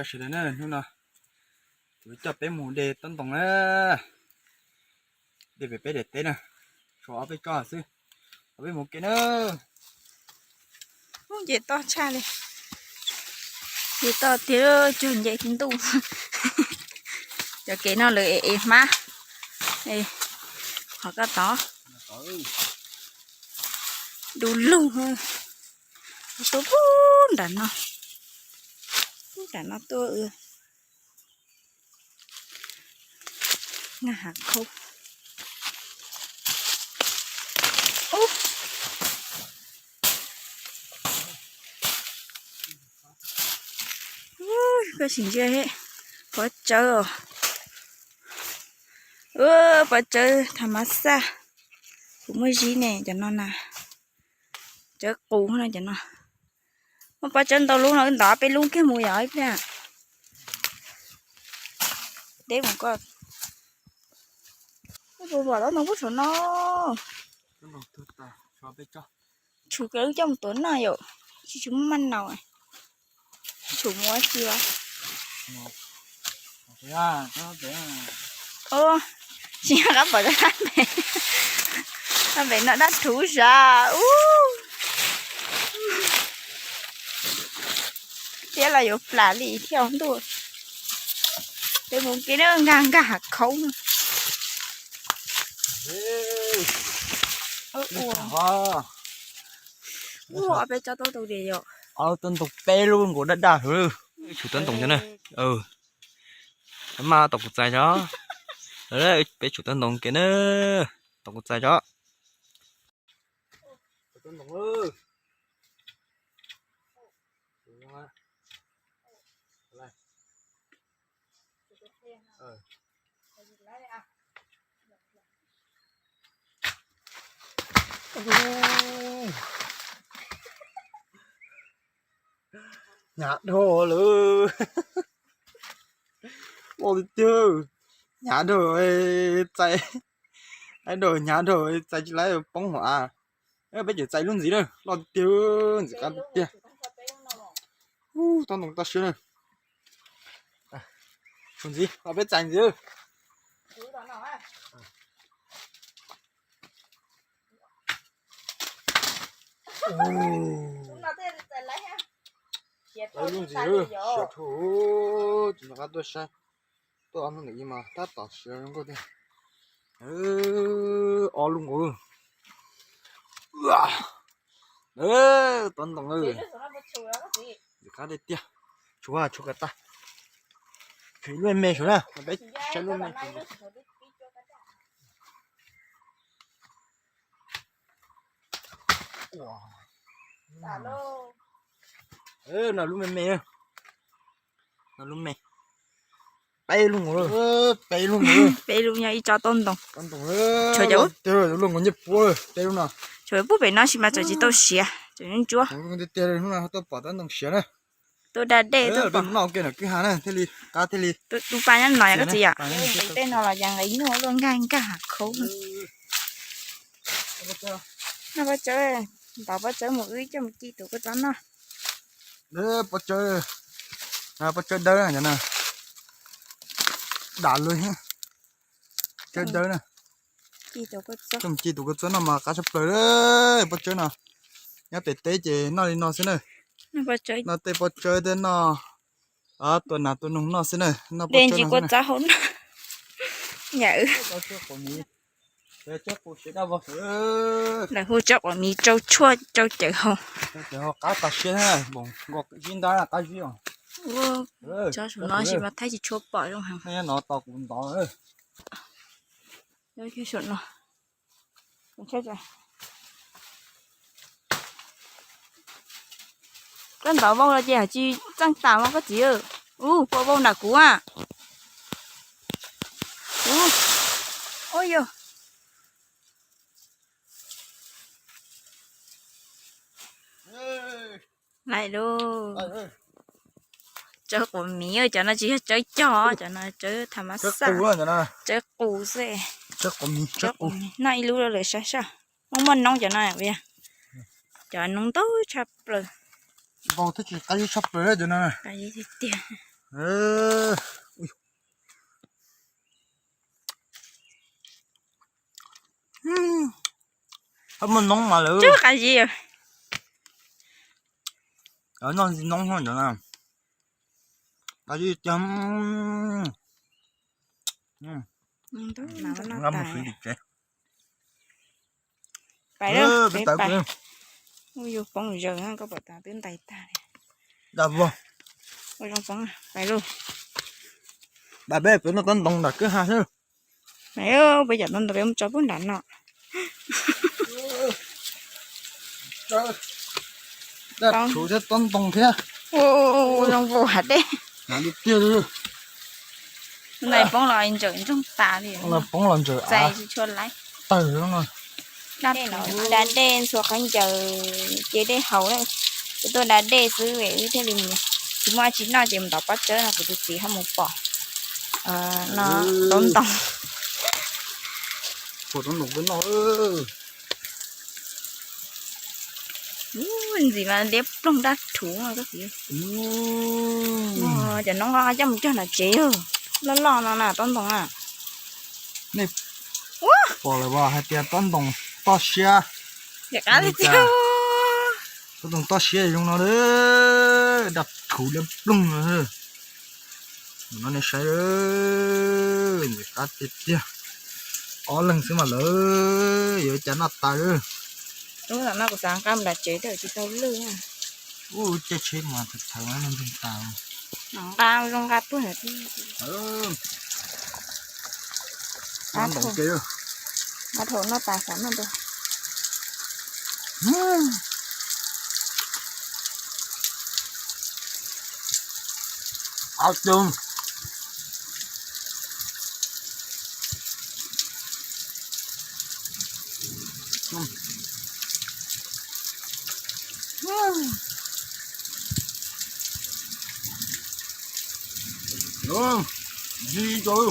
Sawv daws na, hnub no kuv coj peb mus de tob ntoos na, de pem peb daim teb na, tshuav ob peb tsob xwb, peb mus kev na. Nce toj tshaj li, nce toj tiag, cuag nce ntuj. Cov kev no lawv ev ev hmab, qhov ko tod du lug, tuaj pub nram no, pub nram no tuaj. Nag hav khaub. Koj sim ntsia, pob tsawb os. Pob tsawb tha mas xaj. Kuv muaj zib ne cov no na. Tsawb qus no cov no. Muaj pob tsawb ntau lub no, wb ntov peb lub kiag mus yom ib pliag. Deb mus koj. Ub, puas vam tau no pub saum no. Tshum kiag wb coj mus tuav noj yom. Tsis, tsis muaj maj naus. Tshum mus ua tsi as? Tsis nyob qab pom dab pem, dab pem no dab rhuv sav ub. Thiab los yuav plam li thiab ntuj. Peb mus kev na, nkag nkag hav khaub. Ua peb tsob tob ntoo diam yom. Tob ntoo peb lub nkaus daj daj hwv. Tshum tob ntoo cov na. Mas tom kuv txais tso. Peb tshum tob ntoo kev na. Tom kuv txais tso. Hnyav dhau lawm. Loj tiag tiag. Hnyav dhau, txais, hnyav dhau, txais tsis laib poob hauv av. Peb tseem txais lub ntxiv na, loj tiag tiag, ntxim qab tiag. Ub, tob ntoo toj siab na. Tshum ntxiv, peb txais ntxiv. Lub ntxiv, siav dhau, tsis nco qab tuaj saib. Tuaj ob hnub ntawm ib mas tab tom siav zoo nkauj tiag. Ob lub nkaus. Tob ntoo, ntxim qab tiag tiag. Tshuav, tshuav kom tag. Tshuav lub me me saum na, peb saib lub me. No lub me me, no lub me. Peb lub nkaus, peb lub nkaus. Peb lub nyob ib tsob tob ntoo. Tshuav cov lub nkaus nyiaj puab, peb lub no. Tshuav pub pem no sis mas tseem tsis tau siav, tseem ntsuab. Tiag tiag hnub no tuaj pom tob ntoo siav na. Tuaj da dej tuaj pom. Noj ua ke nram kwj ha na thiaj li qab thiaj li. Tus pa nyob no yog koj txiv yom? Nqis tej no los yog nqis nyuaj luaj nkag nkag hav khaub. Noj pob tsawb, ntov pob tsawb mus wb coj mus ci tus kua txob noj. Pob tsawb, pob tsawb dawb na, dam lug, tsawb dawb na. Coj mus ci tus kua txob noj mas qab tshaj plaws. Pob tsawb no nyob pem teb ces noj li no xwb na. Noj tej pob tsawb tej noj, tua nas tua noog noj xwb na. Noj pob tsawb no xwb na. Lawv hu tsob quav miv rau tshuaj rau cawv haus. Qab tas siab, zib ntab qab zib os. Tsob saum no sis mas thaij tsis tshua pom zoo heev. No tos kuv ntov. Saum no. Koj ntov vau los ces tsis txeej tas mas koj txiv. Ua, vau nram kuv a. Ua yog. Lawm lauj. Tsawb quav miv, cov no tsis yog tsawb cog, cov no tsawb tham mas xaj, tsawb qus xwb. Noj ib lub rau lawv saib saib. Muaj muaj noob cov no, cov noob ntau tshaj plaws. Tiag tiag. Ub, hab muaj noob mas lawm. Tub qab zib. Noj ntxiv noob ho ntawd na. Qab zib tiag. Pais lawm, peb pais. Ub, yus poob zaws, koj pom tas twb ntais tag li. Dag vog. Ua zoo poob, pais lauj. Pais peb pem noj tob ntoos nram kwj ha xwb. Peb cov tob ntoos peb mus tso pub nram no. Dag rhuv thiab tob ntoos thiab. Ua zoo vau hav dej. Tiag li. Ntais poob los ntsaws ntsoog tas li. Poob los ntsaws txais tsis tshua laiv. Tawg no. Da dej ntxhua qhov ncaws ces dej haus lawm. Kuv tuaj da dej xwb es wb thiaj li mus. Tsis muaj dab tsi noj ces mus ntov pob tsawb no kuv tus txiv ho mus pom no tob ntoos. Pom tob ntoos peb noj. Ntxim mas liab ploog dab rhuv no koj txiv. Cov noob nqo coj mus cog nram tsev, loj loj no na tob ntoos na. Nej pom lawm as hais tias tob ntoos toj siab. Tob ntoos toj siab zoo no, dab rhuv liab ploog no. No nej saib, ntxim qab tiag tiag. Ob leeg xwb mas lawv yuav ua cas noj tas. Ub, tam no kuv xav nqa mus nram tsev tsis tau lwj. Ub, caij tsheb mas thaum no ntsoog tas. Nqa zoo nqa tuaj. Nqa dhau noj tas xav noj dua. Zib rau.